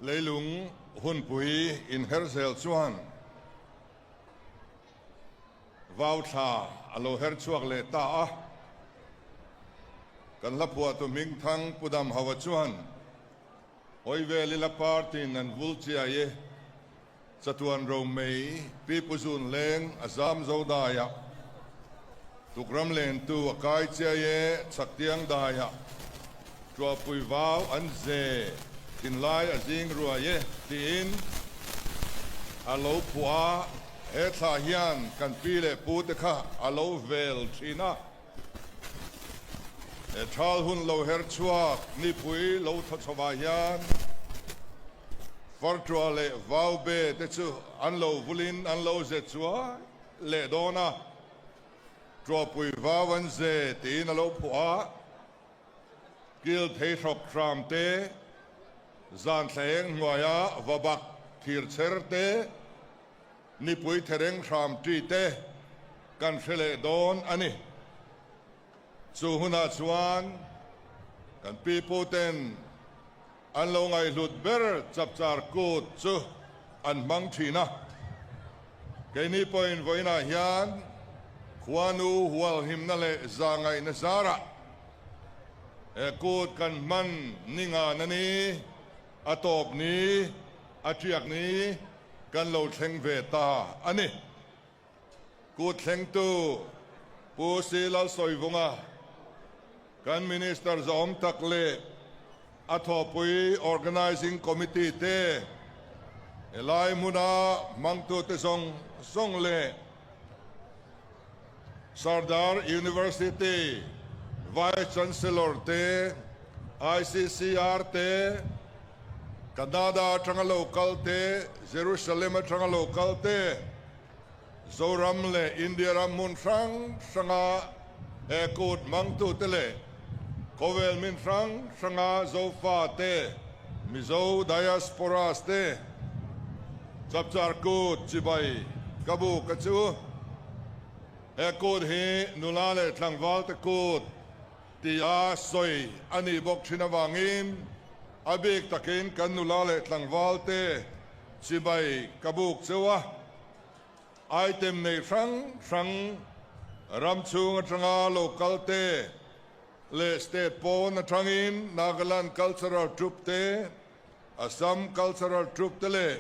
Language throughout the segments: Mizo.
Leilung hunpui inher zel chuan vau thla a lo her chhuak leh ta a. Kan hla phuahtu hmingthang Pu Damhaua chuan, Hawi vel ila party-in an vul chiai e, Chatuan Romei Pi Pu Zun Leng a zam zo daiah, Tukram lentu a kai chiai e Chhaktiang daiah, Tuahpui vau an ze thinlai a zing ruai e tiin a lo phuah a, he thla hian kan pi leh pu te kha a lo vel thin a. He thal hun lo her chhuak nipui lo thaw chhovah hian Farṭuah leh Vaube te chu an lo vulin an lo ze chuai leh dawn a, Ṭuahpui vau an ze tiin a lo phuah a, Kil thei hrawk hram te, zan thlaeng hnuaia va bak thir chher te, nipui thereng hram ṭi te kan hre leh dawn a ni. Chu hunah chuan kan piputen an lo ngaihhlut ber chapchar kut chu an hmang thin a. Keini pawhin vawiinah hian khuanu hualhimna leh zahngaihna zarah he kut kan hman ni ngan a ni, a tawp ni, a tiak ni kan lo thleng ve ta a ni. Kut thlengtu Pu Si Lalsawivunga, kan Minister zawm tak leh a thawhpui Organising Committee te, helai hmuna hmangtute zawng zawng leh Sardar University Vice Chancellor te, ICCR te, Canada atanga lo kal te, Jerusalem atanga lo kal te, Zoram leh India ram hmun hrang hranga he kut hmangtute leh khawvel hmin hrang hranga Zofa te, Mizo diasporas te, Chapchar Kut chibai ka bu ka chu. He kut hi nula leh tlangvalte kut tia sawi a nih bawk thin avangin a bik takin kan nula leh tlangvalte Chibai ka buk cheu a, item nei hrang hrang ram chhung atanga lo kal te leh state pawn atangin Nagaland Cultural Troupe te, Assam Cultural Troupe te leh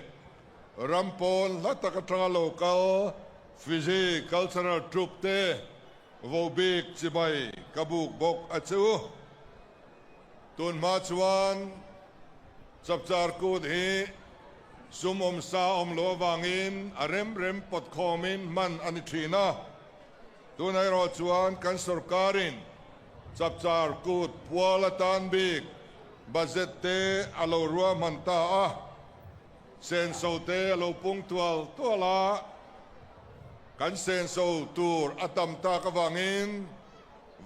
ram pawn hla tak atanga lo kal Fiji Cultural Troupe te vo bik chibai ka buk bawk a chu. Tun hma chuan Chapchar Kut hi sum awm sa awm lo avangin a rem rem pawt khawmin hman a ni thin a. Tunah erawh chuan kan sorkarin Chapchar Kut pual atan bik budget te a lo ruahman ta a, senso te a lo pung tual tual a, kan senso tur a tam tak avangin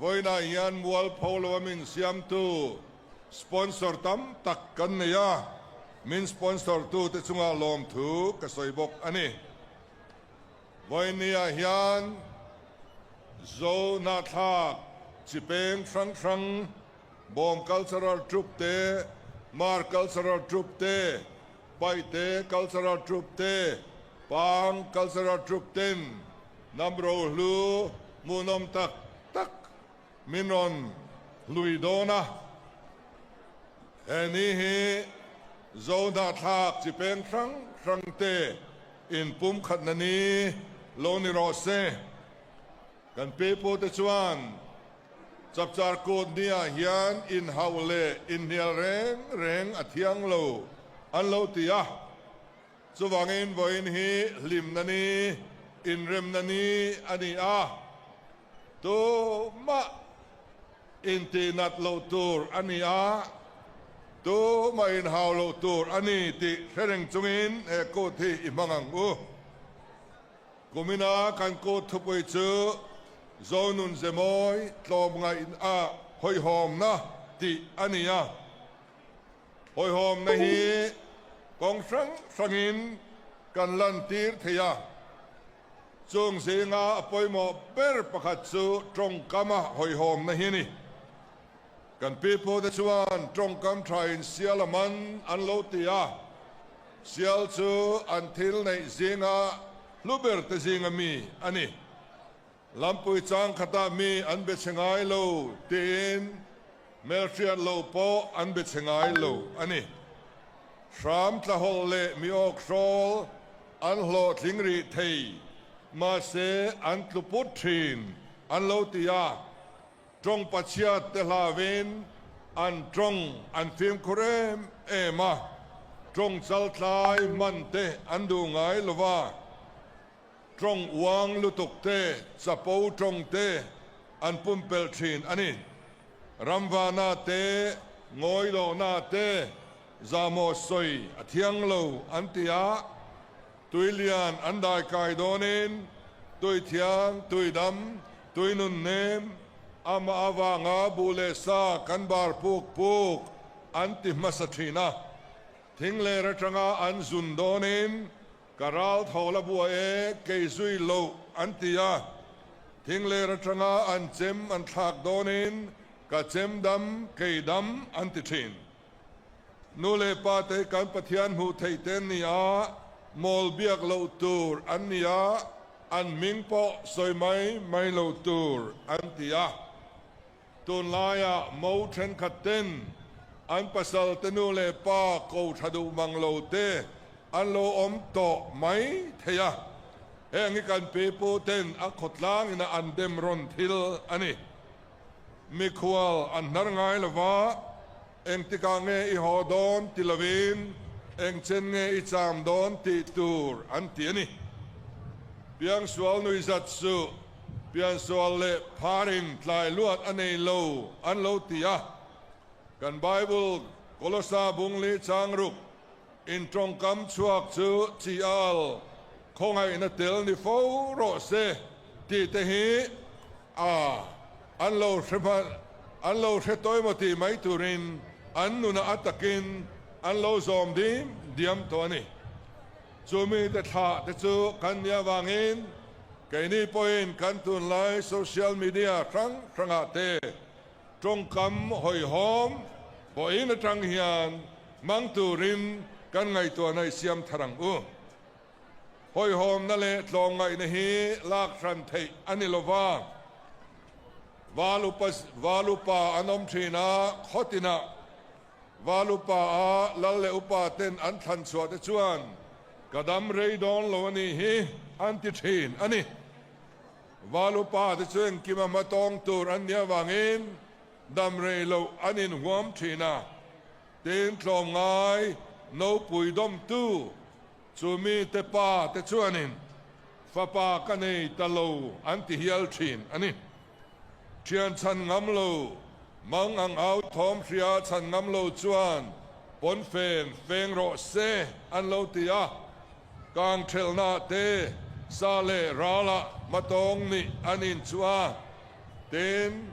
Vawiinah hian mualpho lo a min siamtu sponsor tam tak kan nei a, min sponsor tute chungah lawmthu ka sawi bawk a ni. Vawiinniah hian Zo hnahthlak chi peng hrang hrang, Bawm Cultural Troupe te, Mar Cultural Troupe te, Paihte Cultural Troupe te, Pang Cultural Troupe ten Hnam rohlu hmuhnawm tak tak min rawn hlui dawn a, he ni hi Zo hnahthlak chi peng hrang hrang te inpumkhatna ni lo ni rawh se. Kan pipute chuan Chapchar Kut niah hian inhauh leh inhnial reng reng a thiang lo an lo ti a. Chuvangin vawiin hi hlimna ni, inremna ni a ni a, tumah intihnat loh tur a ni a, tumah inhau loh tur a ni tih hre reng chungin he kut hi i hmang ang u. Kumina kan kut thupui chu Zonun Zemawi tlawmngaihna hawihhawmna tih a ni a. Hawihhawmna hi kawng hrang hrangin kan lantir thei a, chung zinga a pawimawh ber pakhat chu tawngkama hawihhawmna hi a ni. Kan pipute chuan tawngkam thain sial a man an lo ti a, sial chu an thil neih zinga hlu ber te zinga mi a ni. Lampui chang khatah mi an be chhe ngai lo tiin hmelhriat loh pawh an be chhe ngai lo a ni. Hram tlahawlh leh mi awk hrawl an hlawhtling rih thei, mahse an tlu put thin an lo ti a. Tawng pachhiat te hlauin an tawng an fimkhur em em a, tawng chaltlai hman te an duh ngai lo va, tawng uang lutuk te, chapo tawng te an pumpelh thin a ni. Ramvana te, ngawilohna te, zahmawh sawi a thiang lo an ti a, Tuilian an daikai dawnin tuithiang, tuidam, tuinun nem, amah avanga buh leh sa kan bar puk puk an ti hmasa thin a. Thing ler atanga an zun dawnin ka ral tho la bua e kei zui loh an ti a. Thing ler atanga an chem an thlak dawnin ka chem dam kei dam an ti thin. Nu leh pa te kan Pathian hmuh theih te an ni a, mawl biak loh tur an ni a, an hming pawh sawi mai mai lo tur an ti a. Tunlaiah mo thenkhat ten an pasal te nu leh pa ko tha duh mang lo te an lo awm tawh mai thei a, heng hi kan pipu ten a khawtlang ina an dem rawn thil a ni. Mikhual an hnar ngai lo va, engtikah nge i haw dawn ti lovin engchen nge i cham dawn tih tur an ti a ni. Piangsual nuihzat suh, piansual leh pharin tlai luat a nei lo an lo ti a. Kan Bible Kolosa bungli changruk in tawngkam chhuak chu chi al khawngaihna tel ni fo rawh se tih te hi a an lo hre hman an lo hre tawi maw tih mai turin an nunah a takin an lo zawm dim diam tawh a ni. Chu mite thlah te chu kan nih avangin keini pawhin kan tunlai social media hrang hrangah te Tawngkam hawihhawm vawiin atang hian hmang turin kan ngaihtuahna i siam thar ang u. Hawihhawmna leh tlawmngaihna hi lak hran theih a ni lova, val upa val upa an awm thin a, khaw tinah val upa a lal leh upa ten an thlan chhuah te chuan ka dam rei dawn lo a nih hi an ti thin a ni. Val upa te chu engkim a hma tawng tur an nih avangin dam rei loh an inhuam thin a, tin tlawmngai nopui dawmtu chu mite pa te chuanin fapa ka nei ta lo an ti hial thin a ni. Thian chhan ngam lo, mang ang au thawm hria chhan ngam lo chuan pawnfen feng rawh se an lo ti a. Kang thelhna te, sa leh ralah hmatawng nih an inchuh a, tin,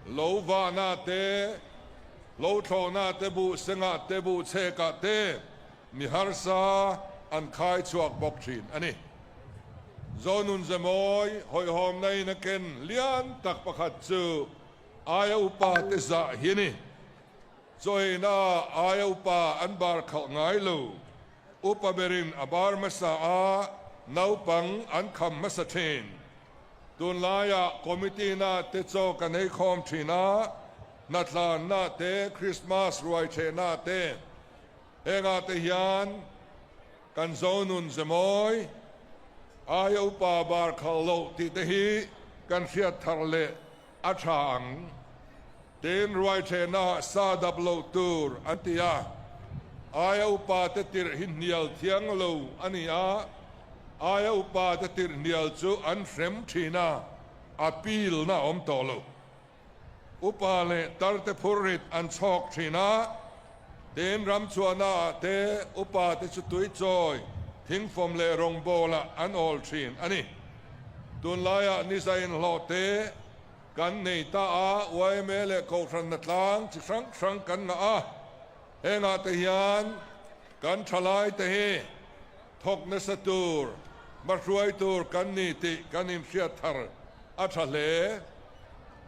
lo vahna te, lo thlawhna te, buh sengah te, buh chhekah te mi harsa an khai chhuak bawk thin a ni. Zonun Zemawi hawihhawmna in a ken lian tak pakhat chu aia upa te zah hi a ni. Chawina aia upa an bar khalh ngai lo. Upa berin a bar hmasa a, naupang an kham hmasa thin. Tunlaiah committee na te chaw kan ei khawm thin a, hnatlan na te, Christmas ruai theh na te, hengah te hian kan Zonun Zemawi aia upa bar khalh loh tih te hi kan hriat thar leh a tha ang. Tin, ruaithehna sa dap loh tur an ti a, aia upa te tirh hi hnial thiang lo a ni a, aia upa te tirh hnial chu an hrem thin a, appeal na awm tawh lo. Upa leh tar te phurrit an chhawk thin a, tin ramchhuahna ah te upa te chu tuichawi, thingfawm leh rawngbawlah an awl thin a ni. Tunlaiah niza inhlawh te Kan nei ta a, yma leh Kohhranna tlang chi hrang hrang kan ngah a, hengah te hian kan thalai te hi thawk nasa tur, hmahruai tur kan ni tih kan inhriat thar a tha hle.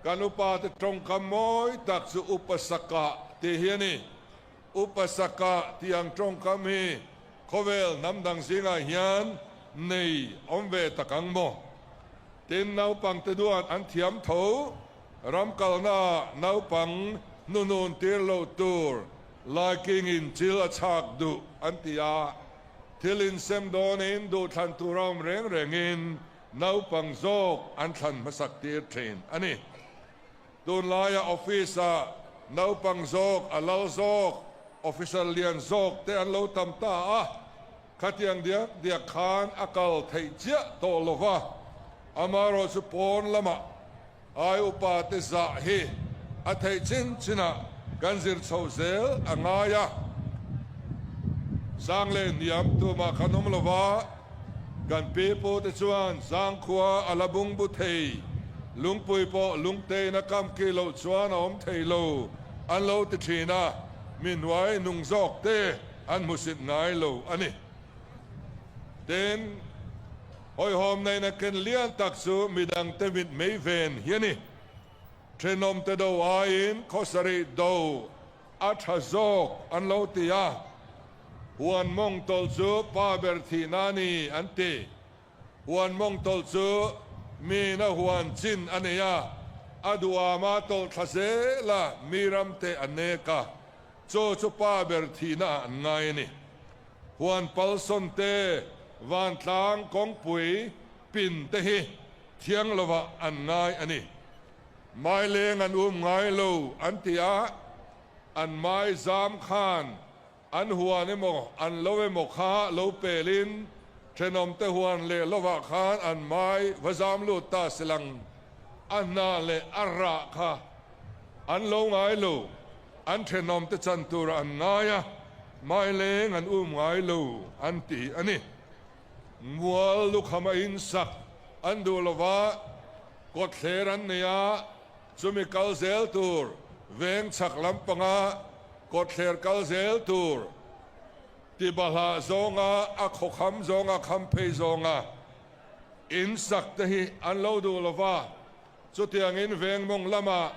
Kan upate tawngkam mawi tak chu Upa Saka tih hi a ni. Upa Saka tih ang tawngkam hi khawvel hnam dang zingah hian nei awm ve tak ang maw? Tin, naupangte duat an thiam tho. Ram kalnaah naupang hnunun tir loh tur laikingin chil a chhak duh an ti a. Thil insem dawnin duhthlan tur a awm reng rengin naupang zawk an thlan hmasak tir thin a ni. Tunlaia office-ah naupang zawk a lal zawk, officer lian zawk te an lo tam ta a, khatiang diak diak khan a kal theih chiah tawh lo va, amaherawhchu pawn lamah ai upa te zah hi a theih chin chinah kan zir chho zel a ngai a. Sang leh hniam tumah khan awm lo va, kan pi pu te chuan zangkhua a la bung bu thei, lungpui pawh lungtein a kam ki loh chuan a awm thei lo an lo ti thin a, mi hnuai nung zawk te an hmusit ngai lo a ni. Tin, hawihhawm neihna ken lian tak chu midangte mit mei ven hi a ni. Thenawmte do aiin khawsarih do a tha zawk an lo ti a, huan mawng tawlh chu pa ber thihna a ni an ti. Huan mawng tawlh chu miin a huan chin a nei a, a duhama tawlh thla zel a mi ramte a nek a, chaw chu pa ber thihna ah an ngai a ni. Huan palsawn te, vantlang kawngpui pin te hi thiang lovah an ngai a ni. Mai leng an um ngai lo an ti a, an mai zam khan an huan emaw an lo emaw kha lo pelin thenawmte huan leh lovah khan an mai va zam lut ta silang a hna leh a rah kha an lo ngai lo, an thenawmte chan turah an ngai a, mai leng an um ngai lo an ti a ni. Mual lukham a insak an duh lova, kawtthler an nei a, chumi kal zel tur veng chhak lampanga kawtthler kal zel tur ti bahlah zawnga a khawkham zawnga kham phei zawnga insak te hi an lo duh lova, chutiangin veng mawng lama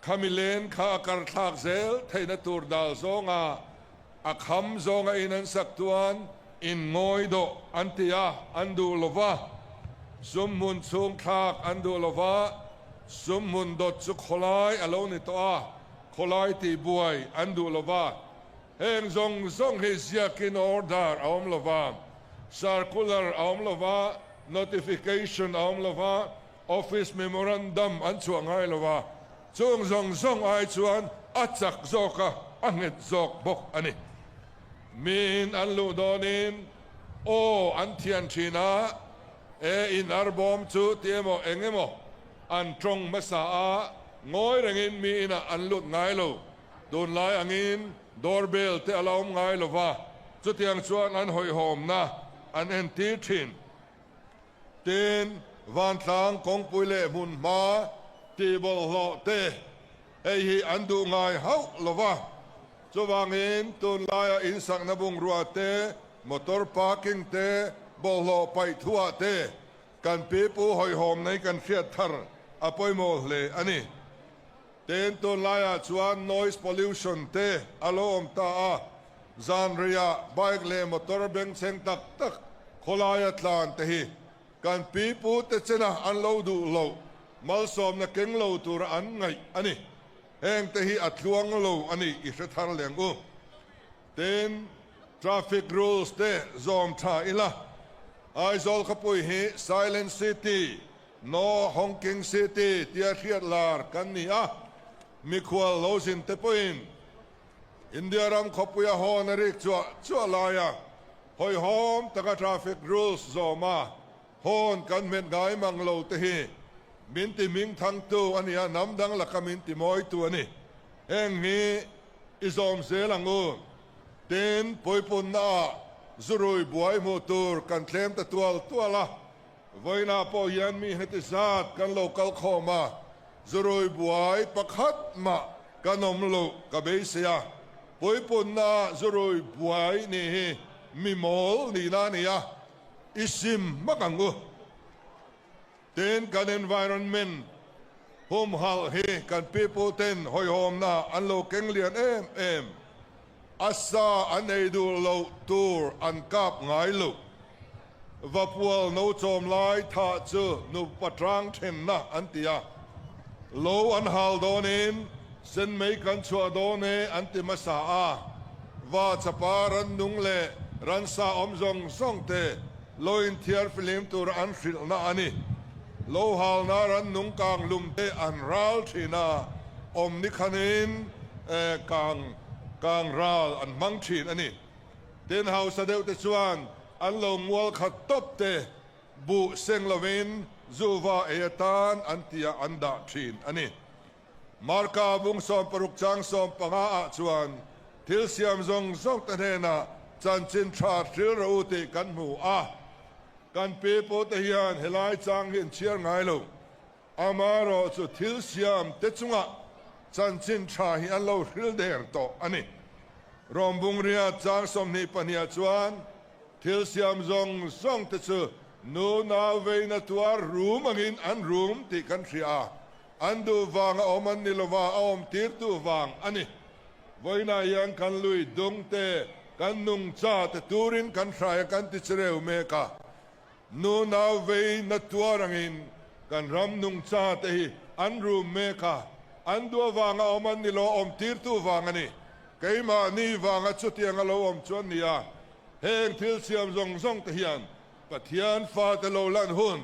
Khami len kha a kar thlak zel theihna tur dal zawnga a kham zawnga in an sak chuan in ngawi dawh an ti a, an duh lo va. Sum hmun chhung thlak an duh lo va, sum hmun dawt chu khawlai a lo ni tawh a, khawlai tihbuai an duh lo va. Heng zawng zawng hi ziakin order a awm lo va, circular a awm lo va, notification a awm lo va, Office memorandum an chhuah ngai lo a, chung zawng zawng ai chuan a chak zawk a, a nghet zawk bawk a ni. Miin an luh dawnin aw an thian thin a, e in arbawm chu ti emaw eng emaw an tawng hmasa a, ngawi rengin mi inah an lut ngai lo. Tunlai angin doorbell te a la awm ngai lo va, chutiang chuan an hawihhawmna an entir thin. Tin, vantlang kawngpui leh hmunhma tih bawlhhlawh te hei hi an duh ngai hauh lo va. Chuvangin tunlaia insakna bungrua te, motor parking te, bawlhhlawh paih thuah te kan pipu hawihhawm nei kan hriat thar a pawimawh hle a ni. Tin, tunlaiah chuan noise pollution te a lo awm ta a, zanriah bike leh motor bengchheng tak tak khawlaia tlan te hi kan pipu te chena an lo duh loh malsawmna keng lo tura an ngaih a ni. Heng te hi a tluang lo a ni i hre thar leng u. Tin, traffic rules te zawm tha ila, Aizawl khawpui hi Silent City, No Honking City tia hriat lar kan ni a, mikhual lo zin te pawhin India ram khawpuia hawn a rik chuah chuah laia hawihhawm taka traffic rules zawma hawn kan hmet ngai mang lo te hi min ti hming thangtu a ni a, hnam dang laka min ti mawitu a ni. Heng hi i zawm zel ang u. Tin, puipunnaah zurui buai hmuh tur kan thlem ta tual tual a. Vawiinah pawh hian mi heti zat kan lo kal khawm a, zurui buai pakhat mah kan awm loh ka beisei a, puipunna zurui buai nih hi mi mawl nihna a ni a, i sim hmak ang u. Tin, kan environment. Humhalh hi kan piputen hawihhawmna an lo keng lian em em. A sa an ei duh loh tur an kap ngai lo. Vapual no chawm lai thah chu nupa tang thenna an ti a. Lo an hal dawnin sen mei kan chhuah dawn e an ti hmasa a. Va chapa rannung leh ransa awm zawng zawng te lo inthiar fihlim tura an hrilhna a ni. Lo halna rannung kang lum te an ral thin a, awm ni khanin kang kang ral an hmang thin a ni. Tin, hausa deuh te chuan an lo ngual khat tawp te buh seng lovin zuva ei atan an tia an dah thin a ni. Marka bung 60 chang 15 ah chuan thil siam zawng zawng te hnenah chanchin tha hril rawh u tih kan hmu a. Kan pi pawh te hian helai chang hi an chhiar ngai lo. Amaherawh chu thil siam te chungah chanchin tha hi an lo hril der tawh a ni. Rom bungria chang 22 ah chuan thil siam zawng zawng te chu nu nau veina tuar rum angin an rum tih kan hria a. An duh vang a awm an ni lova, a awm tirtu vang a ni. Vawiinah hian kan lui dung te, kan nungcha te turin kan hrai a kan ti chireu mek a. Nu nau vei na tuar angin kan ram nungcha te hi an rum mek a, an duh avanga awm an ni lo, awm tirtu vang a ni. Keimahni vanga chutiang a lo awm chu an ni a, heng thil siam zawng zawng te hian Pathian fate lo lan hun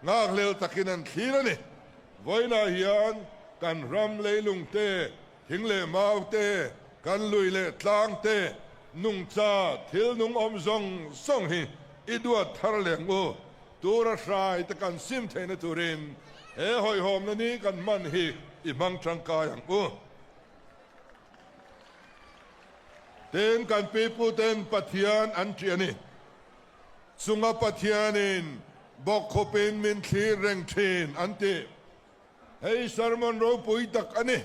nghakhlel takin an thlir a ni. Vawiinah hian kan ram leilung te, thing leh mau te, kan lui leh tlang te, nungcha thil nung awm zawng zawng hi i duat thar leng u. Tura hrai te kan sim theihna turin he hawihhawmna ni kan hman hi i hmang tangkai ang u. Tin, kan piputen Pathian an ṭih a ni. Chunga Pathianin bawkkhupin min thlir reng thin an ti. Hei sermon ropui tak a ni.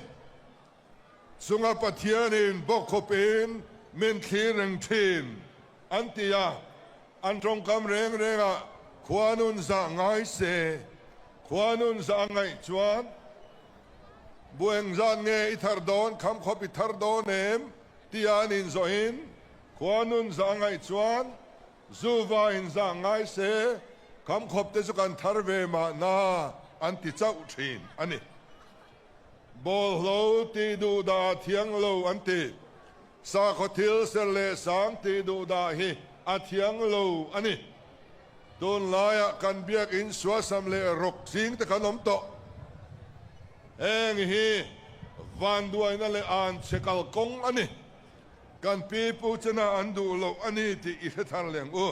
Chunga Pathianin bawkkhupin min thlir reng thin an ti a, an tawngkam reng rengah khua nun zah ngai se, khua nun zah ngaih chuan bu engzat nge i thar dawn, khamkhawp i thar dawn em tia an inzawhin Khua nun zah ngaih chuan zu vain zah ngai se, kham khawp te chu kan thar ve mahna an ti chauh thin a ni. Bawlhlo tih duh dah a thiang lo an ti. Sakhaw thil ser leh sang tih duh dah hi a thiang lo a ni. Tunlaiah kan biakinn suasam leh rawk zing te kan awm tawh. Heng hi vanduaina leh anchhe kalkawng a ni. Kan pi pu chena an duh loh a ni tih i hre thar leng u.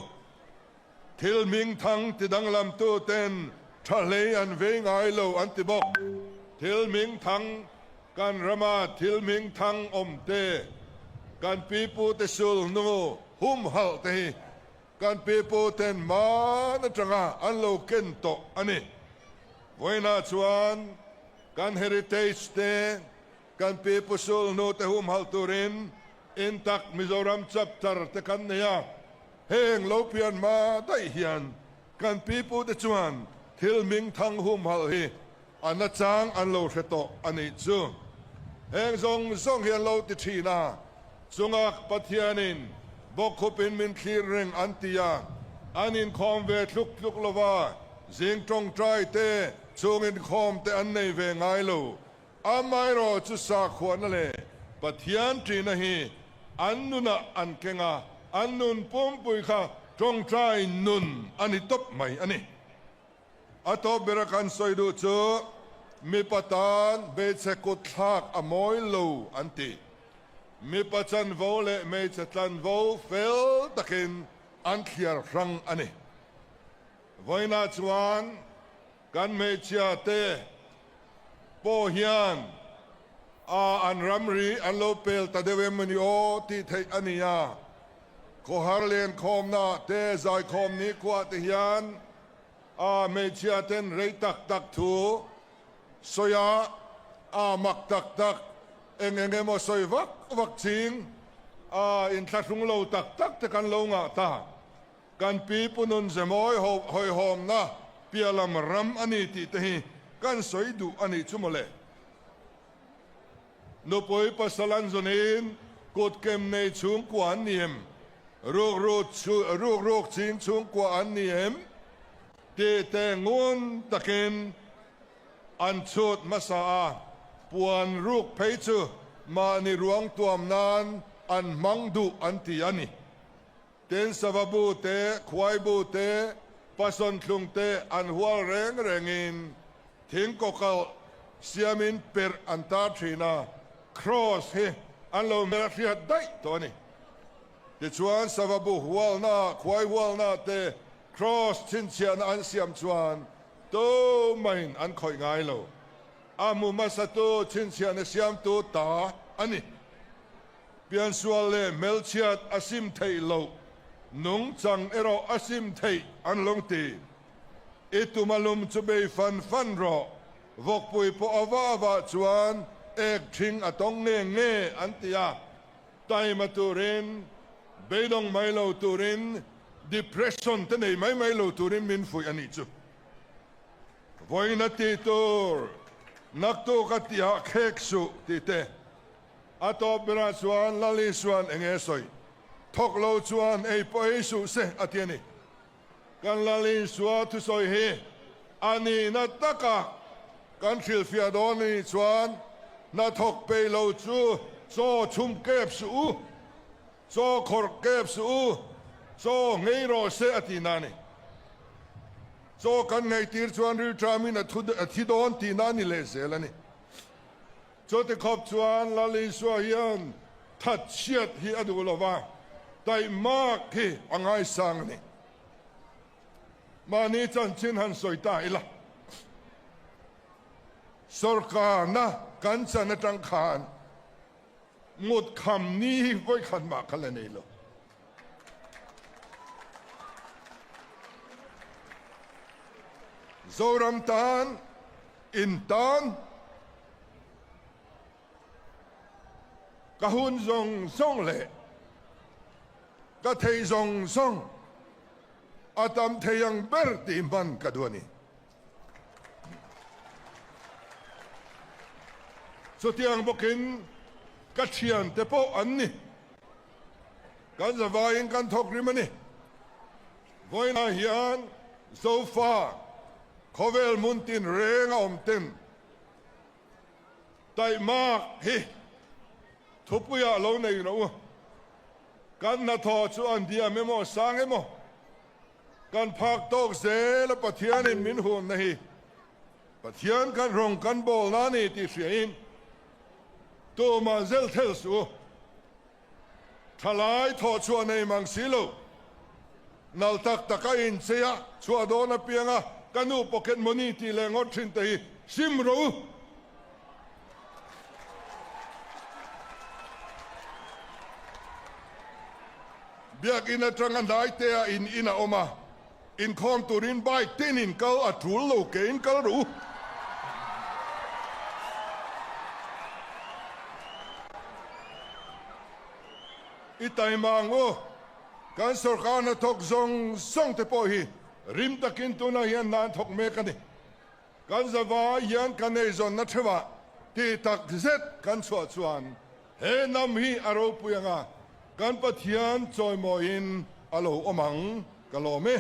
Thil hming thang ti danglam tu ten tha hlei an vei ngai lo an ti bawk. Thil hming thang kan rama thil hming thang awm te, kan pi pu te sul hnu humhalh te hi kan pi pu ten hman atanga an lo ken tawh a ni. Vawiinah chuan kan heritage te, Kan pi Pu Sulhnu te humhalh turin Intak Mizoram Chapter te kan nei a, heng lo pian hma daih hian kan pi pu te chuan thil hming thang humhalh hi a nachang an lo hre tawh a nih chu. Heng zawng zawng hi an lo ti thin a, chungak Pathianin bawkkhupin min thlir reng an ti a, an inkhawm ve tluk tluk lova, zing tawngtai te, chhung inkhawm te an nei ve ngai lo. Amaherawh chu sakhuana leh Pathian ṭihna hi an nunah an keng a, an nun pumpui kha ṭawngṭai nun a ni tawp mai a ni. A tawp bera kan sawi duh chu mipa tan hmeichhe kutthlak a mawi lo an ti. Mipa chanvo leh hmeichhe tlanvo fel takin an thliar hrang a ni. Vawiinah chuan Kan hmeichhia te pawh hian a an ramri an lo pel ta deuh em ni aw tih theih a ni a. Khawhar lenkhawmna te zaikhawm nikhua te hian a hmeichhia ten rei tak tak thu sawi a, a mak tak tak eng eng emaw sawi vak vak ching a inthlahrung lo tak tak te kan lo ngah ta. Kan pi pu nun zemawi hawihhawmna piahlam ram a ni tih te hi kan sawi duh a nih chu mawle. Nupui pasal an zawnin kut kem nei chhungkua an ni em? Rukru rukruk ching chhungkua an ni em? Tih te ngun takin an chhut hmasa a, puan ruk phei chu mahni ruang tuam nan an hmang duh an ti a ni. Tin, sava bu te, khuai bu te, pasawn thlung te an hual reng rengin thing kawkalh siamin perh an tar thin a, kraws hi an lo hmel hriat daih tawh a ni. Tichuan, sava bu hualna, khuai hualna te kraws chhinchhiahna an siam chuan tumahin an khawih ngai lo. A hmu hmasatu chhinchhiahna siamtu ta a ni. Piansual leh hmelchhiat a sim theih loh, nungchang erawh a sim theih an lo ti. I tum a lum chu bei fan fan rawh, vawkpui pawh a va vah chuan ek ṭhing a tawng nge nge an ti a, taima turin, beidawng mai lo turin, depression te nei mai mai lo turin min fuih a nih chu. Vawiin a tih tur, naktuk a tihah khek suh tih te. A tawp berah chuan Lal Isua'n eng nge sawi? Thawk lo chuan ei pawh ei suh se a ti a ni. Kan Lal Isua thusawi hi a nihna taka kan hrilhfiah dawn a nih chuan hnathawk peih lo chu chaw chhum kep suh u, chaw khawrh kep suh u, chaw nghei rawh se a tihna a ni. Chaw kan ngaihtir chuan rilṭamin a thi dawn tihna a ni lehzel a ni. Chuti khawp chuan Lal Isua hian thatchhiat hi a duh lo va, taihmak hi a ngaisang a ni. Mahni chanchin han sawi ta ila, sawrkarna kan chan atang khan ngut kham ni hi vawikhat mah kha la nei lo. Zoram tan, in tan, Ka hun zawng zawng leh ka thei zawng zawng a tam thei ang ber tih hman ka duh a ni. Chutiang bawkin ka thiante pawh an ni. Kan zavaiin kan thawk rim a ni. Vawiinah hian Zofa khawvel hmun tin reng a awm ten Taihmak hi thupuiah lo nei rawh u. Kan hnathawh chu an diam emaw sang emaw kan phak tawk zel a Pathianin min hunna hi Pathian kan rawng kan bawlna a ni tih hriain tumah zel thel suh u. Thalai thawh chhuah nei mang si lo. Nal tak tak a inchei a, chhuah dawn apianga ka nu pocket money tih leh ngawt thin te hi sim rawh u. Biakin atanga hnaitea in in a awm a, inkhawm turin bike tin in kal a tul lo ke in kal rawh u. I taima ang u. Kan sorkar hnathawk zawng zawng te pawh hi rim takin tunah hian hna an thawk mek a ni. Kan zavai hian kan eizawnna theuhah tih tak zet kan chhuah chuan he hnam hi a ropui anga kan Pathian chawimawiin a lo awm ang ka lawm e.